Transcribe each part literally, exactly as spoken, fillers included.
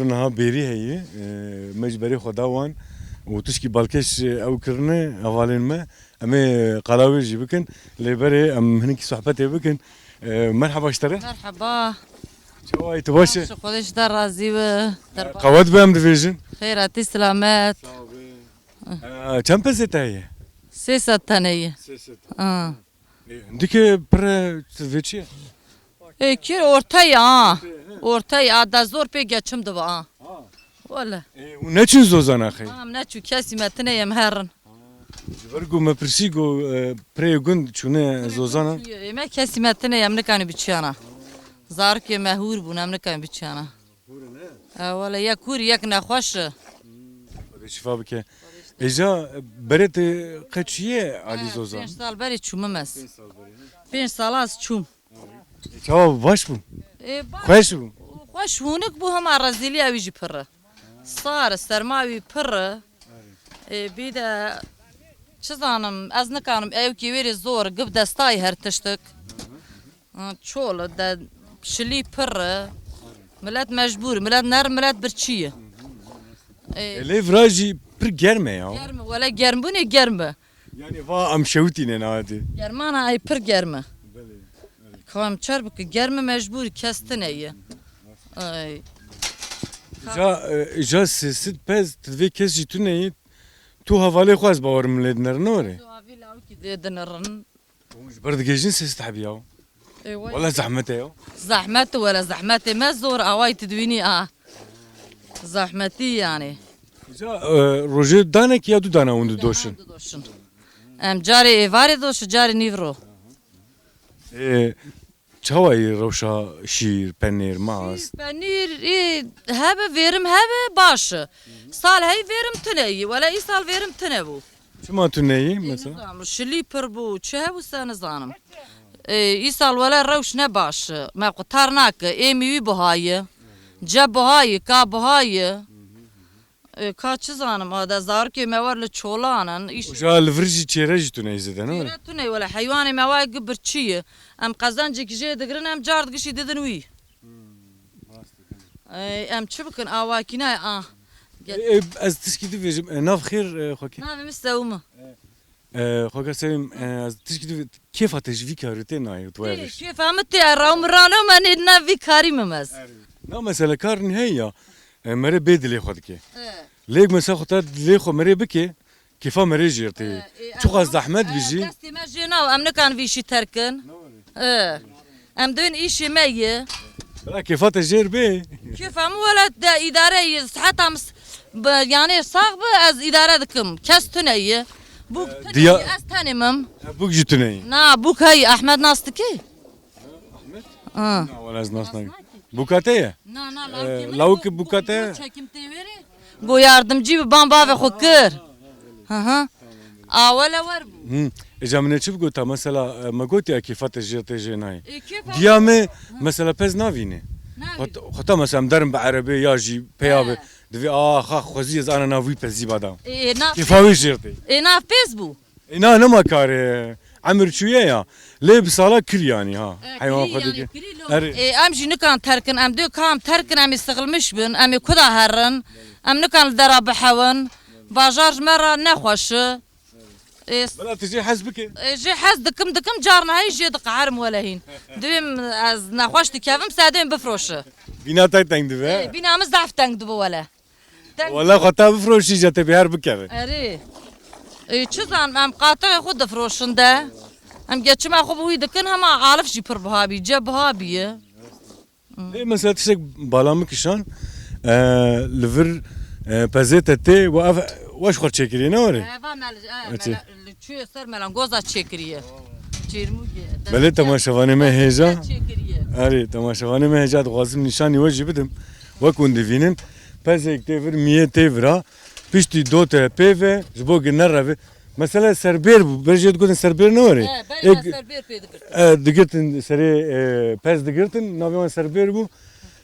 Niha bêrî heye, e, me ji berê xwe da wan û tişkî balkêş ew kirine hevalên me. Em ê qala wê jî bikin. Lê berê em hinekî sohbetê bikin. E, merheba ji te re. Merheba. Çawa yî, tu baş e? Baş, Xwedê ji te razî be. Te re Qewet be em dibêjin. Xêr hatî, silamet. Sağ ol. E, çend pezê te heye? Sê sed tane ye. Sê sed. Ha. E, hindikê pir e, vê çi ye? E, kir ortaya ha. Ortaya, a, da zor pê geçim dibe ha. Ha. Wele. E, û neçûn zozana xey? Tamam, neçû, kesî me tine yem herin. Ji ber ku me pirsî ku, e, pirê gund çûne zozana. Ê me kesî me tine yem nikane biçiyana. Zarikê me hûr bûn, em nikane biçiyana. Hûr in, he? E, wele yek hûr, yek nexweş e. Xwedê şifa bike. Êja, berê te qet çûye alî zozan? Pênc sal berê çûme me. Pênc sal berê, he? Pênc sal az çûm. Çawa bû? Baş bû? Ê, baş Xweş bû? Xweş hûnik bû, hema rezîliya wî jî pir e. Sar e, serma wî pir e. Ê, bî de çi zanim, ez nikanim, ewkê wê rê zor, gib destayê her tiştik. Hı, çol e, de şilî pir e. Milet mecbûr, milet ner, milet birçî ye. Ê, E, lê vira jî pir germ e ya. Germ e, wele germbûnê germ e. Yani va em şewitîne nahadî. Germana ay pir germ e. Belê. Ka em çer bike, germ e mecbûr, kes tine ye. Ay. Ja, e, ja sê sed pez, tu divê kes jî tune ye. Tu hevalê xwe ez bawerim lê dinerin, ne were? Tu avî lawikî dê dinirin. Hûn ji ber digihêjin sê sed hebî ya. Ê, wele Wele zehmet e ya. Zehmet e, wele zehmetê me zor, awayî tu dibînî a. Zehmetî yani. Ca, e, rojê danek ya du dana hûn didoşin? Didoşin. Em carê êvarê doşin, carê nîvro. E, çawa yî rewşa şîr, penîr, mast? Şîr, penîr, ê, hebe vêrim hebe baş e. Sal hey vêrim tune yî, wele îsal vêrim tune bû. Çima tu neyî, mesela? Nizanim, şilî pir bû, çi hebû se nizanim. Ê, îsal wele rewş ne baş e. Me qutar nake, êmî wî buha ye. Ce buha ye, ka buha ye. Ê, ka çi zanim, a de zarikê me wer li çolan in. Îş Uca li vir jî çêre jî tu neyî zêde, ne? Çêre tu ney, wele heywanê me wa gi birçî ye. Em qezencekî jê digirin, em car digişî didin wî. Ê, em çi bikin? Awakî nayê, a. Gel. E, e, ez tişkî dibêjim, e, nav xêr, e, xwekê. Navê min Sewim e. E, xweka Sewim, e, ez tişkî dibê-, kêfa te ji vî karê tê nayê, tu Ê, were. Kêfa min tê, e, raw min rano, me nê nav vî karî min mez. Na mesela kar heye ya, e, mere bê dilê xwe dike. E. Lê mesela xwe ta dilê xwe merê bike, Kêfa me rê jêr tê. E, e, Çiqas em, zehmet e, bijî. Destê me jê naw, em nikan vî işî terkin. E. Em dibên îşê me ye. Bela kêfa te jêr bê. Kêfa min wele de îdare ye. Siheta min s-, bi, yani sax bi, ez îdare dikim. Kes tune ye. Bûk E, tune diya- ye, ez tenê mim. E, bûk jî tune ye. Na, bûk hey, Ahmed nas dikî? Ahmed? Ha. Na, wala ez nas nakim. Bûka te ye? Na, na, E, lawikê min lawikê go-, bûka te go-, ye? Go çekim tê wêrê. Go yardimcî bi ban bavê xwe kir. Hı hı. A wele wer bû. Hı. Êca min ê çi bigota? Mesela, e, me gotiya kêfa te jê tê jê nayê. E, kêfa Diya me, Hı. mesela pez navîne. Navîne. Xwet-, xweta mesela em derin bi erebê ya jî peya He. be. Divê, a, xa, xwezî ez ana nav wî pezî bada. E, e, nav Kêfa wê jê tê. E, nav pez bû. Ê, na, nema karê. Emir çûye ya. Lê bi sala kir yani ha. E, Heywan kirî xwe yani, dike. kirî lo. Erê. E, em jî nikan terkin, em dê kam terkin, em ê sixilmiş bin, em ê kuda herin. Em nikan li dera bihewin. Bajar ji me re nexweş e. E, s- Bila tu jê hez bike. E, jê hez dikim, dikim, carna hey jê diqeherim welehîn. Dibêm ez nexweş dikevim, sedên bifroşi. Bîna te teng dibe. E, bîna min zehf teng dibe wele. Wele xwe te bifroşî, je te bihar bikeve. Erê. Ê, çi zanim, em qatixê xwe difroşin de. Em geçima xwe bi wî dikin, hema alif jî pir biha bî, ce biha bî ye. Ê, mesela tiştek bala min kişan, e, li vir, e, pezê te tê, we ev, we ji xwe çêkiriye, ne were? Eva me li, e, Çi? me li, li çûye ser melangoza çêkiriye. Çêrmûgê, Belê destpêk. temaşevanê me hêja. Çêkiriye. Erê, temaşevanê me hêja dixwazim nîşanî we jî bidim. Wek hûn divînin, pezek tê vir, miyê tê vira, piştî dote pê ve, ji bo ku nereve. Mesela serbêr bû, berê jê digotin serbêr ne were? He, berê Ê, me serbêr pê digirtin. E, digirtin serê, e, pez digirtin, navê wan serbêr bû.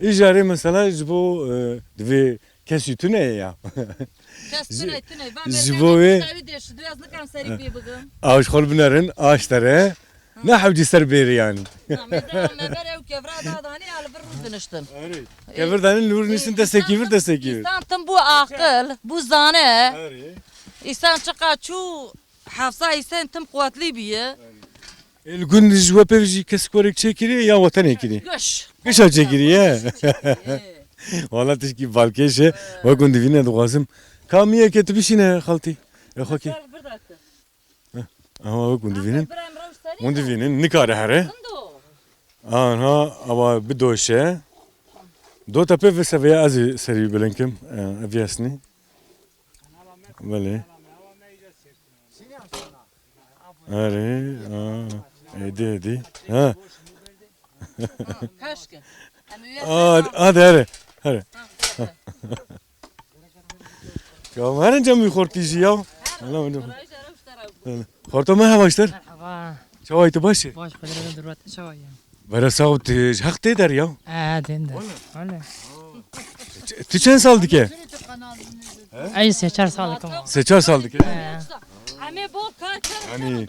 Îjarê mesela ji bo, e, divê kesî tune ye ya. Kes Ji, tune, tune. Va ji merdiven bo wê, tune, wî dê şidû, ez nikarim serî pê bigim. Aş xol binerin, aş tere. Ne hewcî ser bêrê yanî. Na, me de, me ber ew kevra da danî, ya li vir rû diniştin. Erê. Kevir danin li wir nîsin, destekî vir, destekî vir. Însan tim bû aqil, bû zane. Erê. Însan çiqa çû, hefsa însan tim quwetlî bîye. Ê, li gund ji we pêv jî kesik werek çêkiriye ya we tenê kiriye? Giş. Gişa çêkiriye. Wala tişkî balkêş e. Wek hûn divîne dixwazim. Ka miyeke tu bişîne xaltî. E, xwe kê. Ser bir dakika. Heh, aha, wek hûn divînin. Birayê min rewş serî. Hûn divînin, nikare here. Rind o. Aha, ava bidoşe. Dota pê vê seveye ez ê serî bilind kim. E, ev yesnî. Belê. Erê, a, êdî, êdî. Ha. Kaşke. Em üye A, hadi, here, here. Ha, hadi. Ya, herin cem wî xortî jî ya. Hala, hala. Xorto me hevaştir. Merhaba. Çawa yî, tu baş î? Baş, Xwedê re durwat, çawa yî? Bere sax û tu ji heq tê der ya. Ee, tê der. Wala. Wala. Tu, tu çend sal dike? Ay, sê çar sal dikim. Sê çar sal dike. Ee. Em ê bol kar kir. Yanî,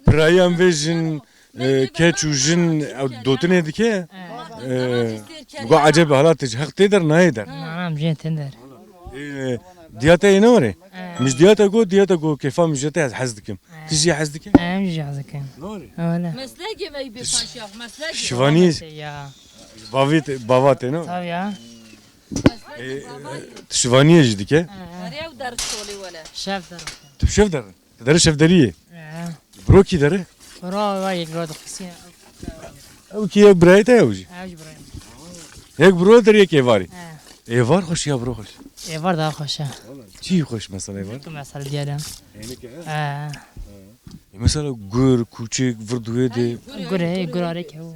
pirayî em vê jin, e, keç û jin, ew dotinê dike. Ee. E, go ecebe hala tu ji heq tê der, nayê der. Na, em jê tê der. Ê, diya te yê ne were? Ee. Min ji diya te got, diya te got, kêfa min ji te ez hez dikim. Ee. Tu jî hez dikî? Ee, em jî hez dikin. Ne were? Öyle. Meslekê me bê paşa, meslekê. Şivanî. Ya. Bavê te, bava te ne? Tabii ya. Ê, tu şivaniyê jî dike? Ee. Her ew ders solê wele. Şev der. Tu şev der. Dere şevderiyê. He. Bro kî dere? Bro va yek bro dixwisiye. Ew kî ye, birayê te ew jî? Ew jî birayê. Yek bro der yek êvarî. He. Êvar xweş ya bro xweş? Êvar daha xweş e. Çi xweş mesela êvar? Ki mesela diyar e. Ênik e? He. E, mesela gur, kûçik, vir duwê de. Gur e, gur arêk e o.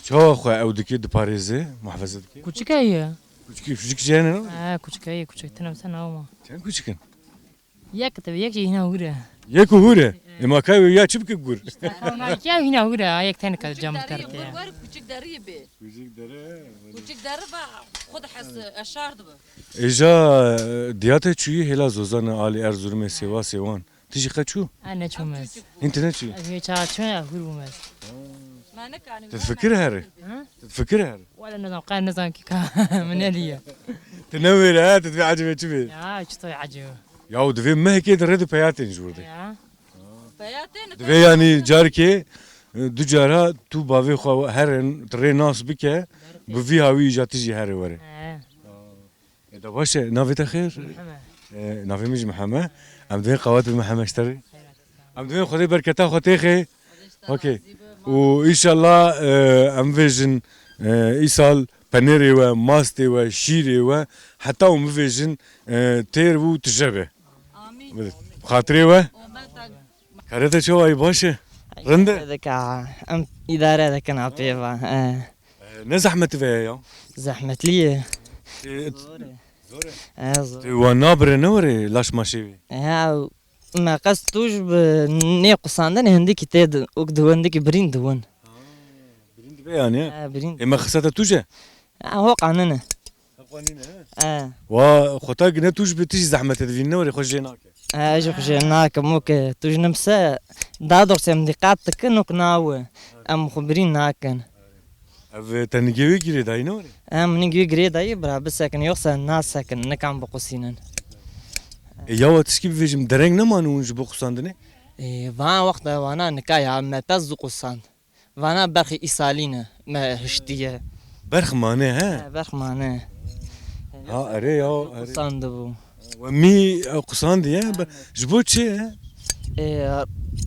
Çawa xwe ew dike, diparêze, muhafeze dike? Kûçik e ye. Kûçikî, kûçik jê ne? He, kûçik e ye, kûçik tine mesela nawa. Çend kûçik in? Yek tabi, yek jî hîna hûr e. Yek û hûr e? Ê, ma kay ya çi bike gur? Ona kiya hîna hûr e, yek tenê ka cam terke. Gur wer kûçik derî bê. Kûçik dere. Kûçik dere va xwe dihes eşar dibe. Êja, e, diya te çûyî hêla Zozan e, alî Erzurumê, Sêwasê wan. Tu jî qe çû? Ez neçûm ez. Hîn tu neçû? Ez vê çaxa çûm, ez hûr bûm ez. Tu fikir here? Hı? Tu fikir here? Wele nizam, qe nizam ki ka min nediye. Tu ne wêre, he? Tu divê ecibê çi bê? Ya, çi toy ecib. Ya, û divê mehekê di rê de peyatên ji wir de. Ya. Peyatên Divê yanî carkê, e, du cara tu bavê xwe here, tu rê nas bike, bi vî hawî îja tu jî here were. He. E, da baş e, navê te xêr? Mihemed. E, navê min jî Mihemed. Em divên qawet bi Mihemed ji te re. Em divên Xwedê berketa xwe têxê. Okey. Û înşallah, e, em vêjin, e, îsal penêrê we, mastê we, şîrê we, heta hûn bivêjin, e, têr bû tije be. Amîn. Bi xatirê we. Karê te çawa yî, baş e? Rind e? Dike, em îdare dikin a pê ve. E. E, ne zehmet ve ya? Zehmetlî ye. E, zor e. Zor e. E, zor. Tu wan nabire ne were laş maşê wî? Ya, me qest tûj bi nê qusandinê hindikî tê di, ûk di hindikî birîn diwin. Ha, birîn dibe yani, he? E, birîn. E, me xisete tûj e? E, ho qanine. He. Wa xwe ta gine tûj bi tişî zehmete divîn ne were xwe jê nake. E, ez jî xwe jê nakim, ûk tûj nimse, da dorsê em dîqat dikin, ûk nawe. Em xwe birîn nakin. Ev te nigê wê girê dayî ne were? Em nigê wê girê dayî, bira bisekin, yoksa nasekin, nikan biqusînin. E, ya we tişkî bivêjim, dereng neman hûn ji bo qusandinê? E, van wexta vana nika ya me pez diqusand. Vana berxê îsalî ne, me hiştiye. Berx mane, he? He, berx mane. Ha, erê ya, erê. Qusandibû. We mî, e, qusandiye, be-, ji bo çi, he? E,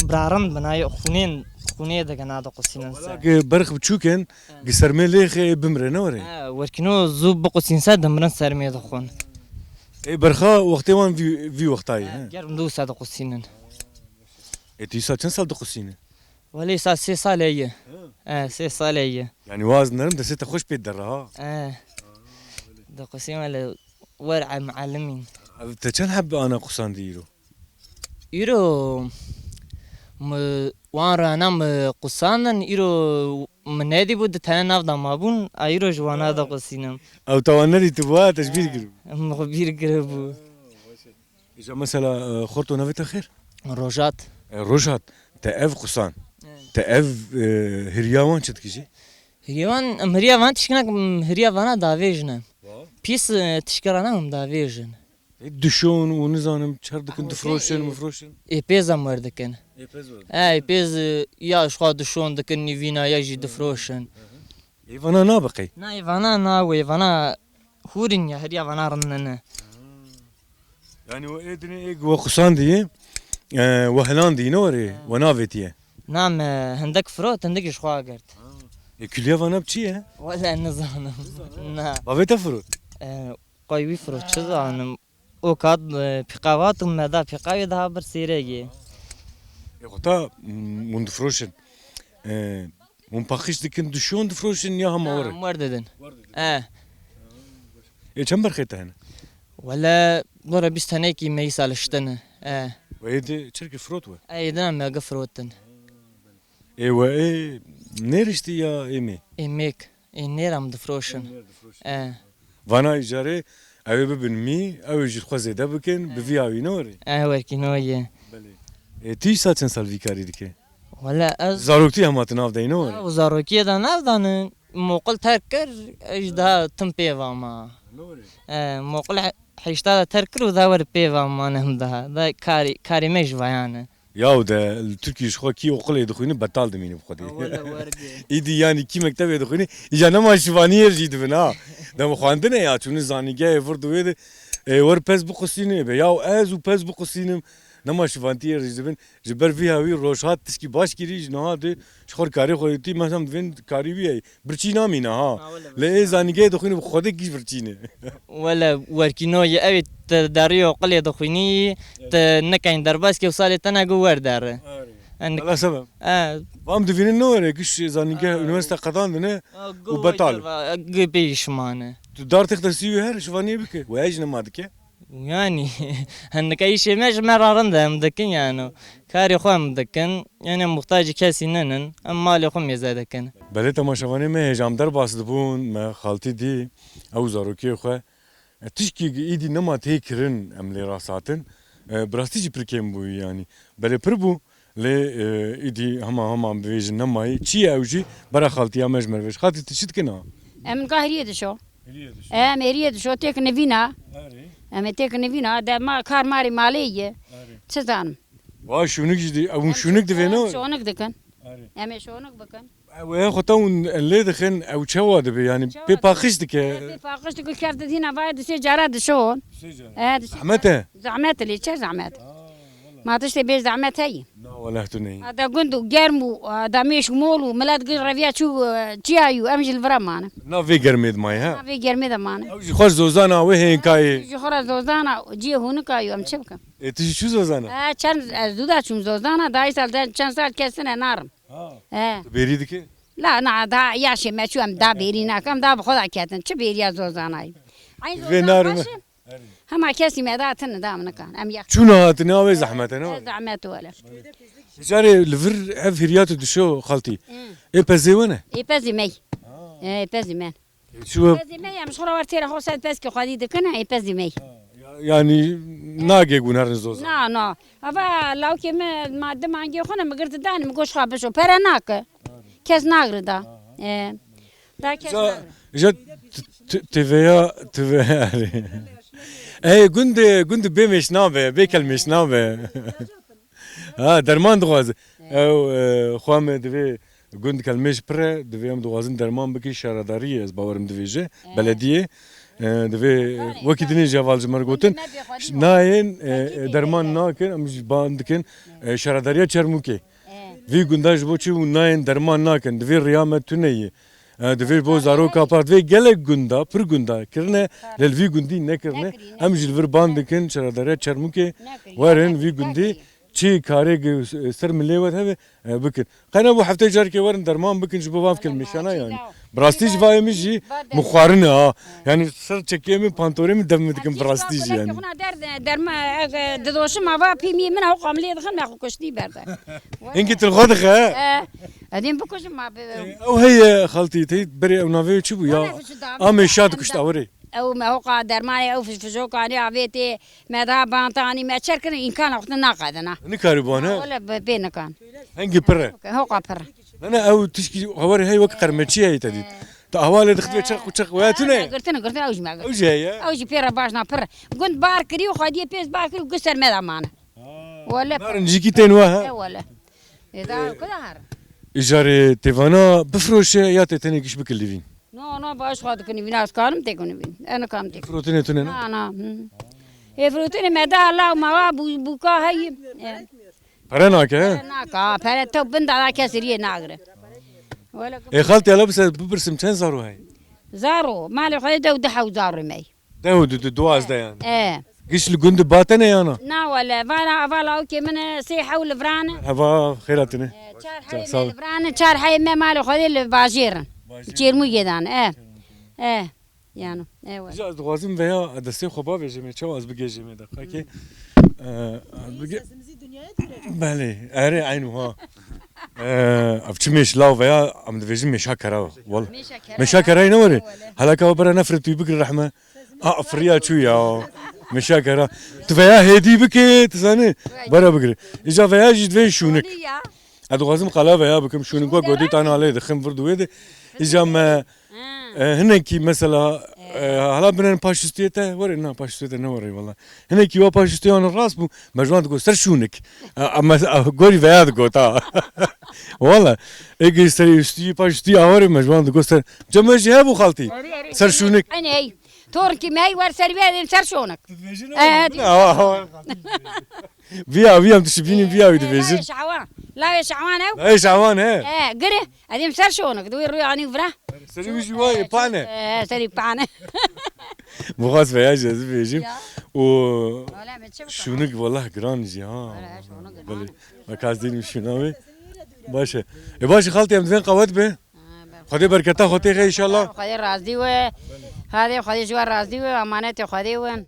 bira rind bina, xûnên, xûnê dike nade qusînin se. Wela gi berx biçûk in, gi sermê lêxê ê bimre, ne were? He, werkîno zû biqusîn se, dimirin sermê dixwin. Ê berxa wextê wan vî, vî wextayê, he? He, germ dû se diqusînin. Ê tu îsa çend sal diqusîne? Welê sa sê sal heye. He. He, sê sal heye. Yani waz nerim destê te xweş pê derre ha. He. Diqusîme li wer muallimîn. Ev te çend heb ana qusandî îro? Îro mi wan rana mi qusandin, îro mi nedîbû di tene nav da mabûn, a îro ji wana diqusînim. Ew te wan nedîtibû ha, te ji bîr kiribû. Min xwe bîr kiribû. Îja mesela, e, xorto navê te xêr? Rojat. E, Rojat. Te ev qusan. Te ev, e, hiriya wan çi dikî jî? Hiriya wan, em hiriya van tişkina, em hiriya vana davêjine. Pîs, e, tişkira ne em davêjin. E, dişon û nizanim çer dikin, difroşin, mifroşin. Ê pêz em wer dikin. Ê pêz wer dikin. E, ê pêz, e, ya ji xwe dişon dikin, nîvîna ya jî difroşin. Ê vana nabe qey? Na, ê vana na, wê vana hûrin ya, hiriya vana rinine. Yani we ê dinê ê we qusandî, e, we hilandî ne werê, we navêtiye. Na me hindek firot, hindek ji xwe girt. Ê kuliya vana bi çi ye? Wele nizanim. Na. Bavê te firot? E, qey wî firot, çi zanim. O kat, e, pîqavat û me da pîqavê daha bir sêregê. Ê xwe ta, mm, hûn difroşin. E, hûn paqij dikin, dişon difroşin ya hema Na, wer e? Em wer didin. E. Ê çend berxê te hene? Wele, bora bîst tenekî me îsal ştine. E. Wê ê di çirkî firot we? E, ê dina me gi firotin. Ê we ê nêriştî ya ê mê? Ê mêk. Ê nêr em difroşin. Ê nêr difroşin. E. Vana îcarê ew ê bibin mî, ew ê ji xwe zêde bikin, bi vî awî ne werê? E, werkî no ye. Belê. Ê, tu îsa çend sal vî karî dike? Wele ez Zaroktiya hema tu nav deyî ne werê? Ew zarokiyê de nav danin. Moqil terk kir, ez daha tim pê va ma. Ne werê? E, moqil he-, heşta de terk kir û da wer pê va ma ne him daha. Da karî, karî me ji vayan e. Yaw de li Tirkî ji xwe kî oqilê dixwîne betal dimîne bi xwedê. Ha, wele wergê. Îdî yanî kî mektebê dixwîne, îca nema şivaniyê jî dibin ha. Dem xwendine ya çûne zanîngehê vir di wê de, e, wer pez biqusîne be. Yaw ez û pez biqusînim, nema şivantiyê jî dibin. Ji ber vî hawî roj hat tişkî baş kirî ji niha de ji xwe karê xwe dîtî, mesela divên karî wî ye. Birçî namîne ha. Ha, wele Lê ê zanîngehê dixwîne bi xwedê giş birçî ne. Wele werkî no ye, ew ê te derî oqilê dixwînî, Evet. Te nekeyn derbas ke û salê te ne gu wer derre. Arê. En Wele sebeb. E. Vam divînin ne were, giş zanîngeh, Ha. Üniversite qedandine Ha, gu û betal. Gu pê şimane. Tu dar text de sî wî her şivaniyê bike. We ej nema dike. Yani, hindike îşê me ji me re rind e, em dikin yani. Karê xwe em dikin, yani em muhtacî kesî ninin, em malê xwe mêze dikin. Belê temaşevanê me hêj em derbas dibûn, me xaltî dî, ew zarokê xwe. E, tişkî îdî nema tê kirin, em lê rast hatin. E, bi rastî jî pir kêm bûyî yani. Belê pir bû, lê, e, îdî hema hema em bivêjin nemayî. Çi ye ew jî? Bera xaltiya me ji me re vêj. Xaltî tu çi dikin ha? Em gahiriyê dişo. Hêriyê dişo. Em hêriyê dişo têk nivîna. Erê. Em ê têk nivîna, de ma kar marî malê ye. Erê. Çi zanim? Wa şûnik jî di-, ew Em şûnik divê ne? Şûnik dikin. Erê. Em ê şûnik bikin. Ew ê xwe te hûn lê dixin, ew çawa dibe? Yani Çawa pê dibe? Paqij dike. Pê paqij dike, kevt dîna vayê du sê cara dişon. Du sê cara. E, dişon. Zehmet e? Zehmet e lê, çi zehmet? Aa, wala. Ma tiştê bê zehmet heye. Na, wala tu neyî. A da gund û germ û, a da mêş û mol û milet gir reviya çû, e, çiya yû, em jî li vira mane. Na vê germê de mayî, ha? Na vê germê de mane. Ew jî xweş zozana wê hên kayê. Jî xwe re zozana, ciyê hûnika yû, em çi bikin? Ê, tu jî çû zozana? E, çend, ez zû da çûm zozana, da îsal de çend sal kesine narim. Ha. E. Tu bêrî dikî? La, na, da yaşê me çû, em da bêrî nakin, em da bi xwe da ketin. Çi bêriya zozanayî? Eyn Vê zozan narime. Baş e? Hema kesî me da tine da min kan. Em yax. Çûna hatine, ew ê zehmet e, ne? E, zehmet wele. Carê li vir ev hiriya tu dişo xaltî. Hı. Ê pezê we ne? Ê pezê me. Ha. E, ê pezê me. Ê çi we? Pezê me, em ji xwe re wer têra xwe ser pezkê xwedî dikine, ê pezê me. Ha, ya-, yanî nagê gunerin zozan. Na, na. Ava lawkê me ma di mangê xwe ne, mi girti danî, mi goş xwe bişo. Pere nake. Kes nagri da. E. Da kes Ca, nagri. Ja t-, t-, T V ya, T V ya. Ey, gund, gund bê mêş nabe, bê kelmêş nabe. Ha, derman dixwaze. Ew, e, xwe me divê gund kelmêş pir e, divê em dixwazin derman bikî şaredariyê, ez bawerim divê ji belediyê, e, divê wekî dinê ji heval ji me re gotin, nayên, e, e, derman nakin, em ji ban dikin, e, şaredariya Çermûkê. Vî gunda ji bo çi hûn nayên derman nakin, divê riya me tune ye. E, divê bo zaroka pat, divê gelek gunda, pir gunda kirine, lê li vî gundî nekirine. Em jî li vir ban dikin, şaredariya Çermûkê werin vî gundî. Çi karê gi-, ser milê we hebe, e, bikin. Qey ne bo heftê carekê werin derman bikin ji bo van kilmêşana yani. Bi rastî ji vayê min jî min xwarine ha. Yani ser çekê min, pantorê min dev min dikin bi rastî jî yani. Xuna der, derma, e, didoşim ava pîmî min ew qamlê dixin me xwe kuştî berde. Hinkî tu li xwe dixe? E, edîm bikujim ma bi- Ew heye xaltî, te berê ew navê çi bû ya? Amê şa dikuşt awerê. Ew me hoqa dermanê, ew fijokanî avêtê, me daha bantanî, me çer kirin, îmkana xwe naqedina. Nikarî bû, ne? Wele bi-, bê nikan. Hengî pir e. Hoqa pir. Ne, ne, ew tişkî hewarê hey wek qermeçî heye te dît. He. Tu hevalê dixtibê çeq û çeq waya tune. He, girtin, girtin, ew jî me girtin. Ew jî heye. Ew jî pê re baş na pir. Gund bar kirî û xwediyê pê bar kirî û gu ser me de mane. Ha. Wele. Narin jîkî tên wa, ha? E, wele. E, da, ku da her? Îjarê têvana bifroşe ya tê tenê giş bikil divîn. No, no, baş xwe dikin vîn, ez karim têkun vîn. E, nikam têkun. Firotine tune, ne? Na, na, hı. E, firotine me da law mawa bu-, buka heyî. E. Pere nake, he? Pere naka, pere to bin da kes riyê nagre. Wele. E, xaltî, ala bise bipirsim çend zaro heye? Zaro, malê xwe de du hew zaro me. Deh û du, du, duwazdeh yani. E. Giş li gund bate ne yana? Na wele, vana ava lawikê min e, sê hew li viran e. Heva xêra tune. E, çar heyê me li viran e, çar heyê me malê Xwedê li bajêr in. Bajêr. Çêrmûgê dan, e. E. Yano, e wele. Îca ez dixwazim veya destê xwe bavêjimê, çawa ez bigêjimê deqekê. E, ez bige- Sesimizi dünyaya duyuracağız. Belê, erê, eyn wiha. E, ev çi mêş law veya em dibêjin mêşa kera. Wele. Mêşa kera. Mêşa kerayê ne were? E, wele. Helaka bira nefret tu bigir rehme. A, firiya çû ya. Mişakera. Tu veya hêdî bike, tu zanî. Bera bigire. Îca veya jî divê şûnik. Şûnî ya. Ez dixwazim qala veya bikim, şûnik wek godî tane alê dixim vir duwê de. Îca me, e, hinekî mesela, e, hala binen paşüstiyê te, were na paşüstiyê te ne were valla. Hinekî wa paşüstiyê wan rast bû, me ji wan digot ser şûnik. E, ama, e, gorî veya digot ha. Valla. Ê gî serî üstî, paşüstî awarê me ji wan digot ser. Cem jî hebû xaltî. Erê, erê. Ser şûnik. Aney. Torkî me wer ser vê ser şonik. Tu dibêjin. Evet. Awa, awa. Viya, viya, em dişibînin, viya wî dibêjin. Layê Şawan. Layê Şawan ew. Layê Şawan, he. E, gire. Edim ser şonik. Duy rüyani vra. Serî wî jî wayê pane. E, serî pane. Bixwaz veya jî ez bêjim. Ya. Û şûnik, wellah giran jî ha. Belê. Bak, ez dînim şûna wê. Baş e. E, baş e, xaltî, em divên qewet be. Xwedê berketa xwe têxe înşallah. Xwedê razî we. Hadê Xwedê ji we razî we, emanetê Xwedê we.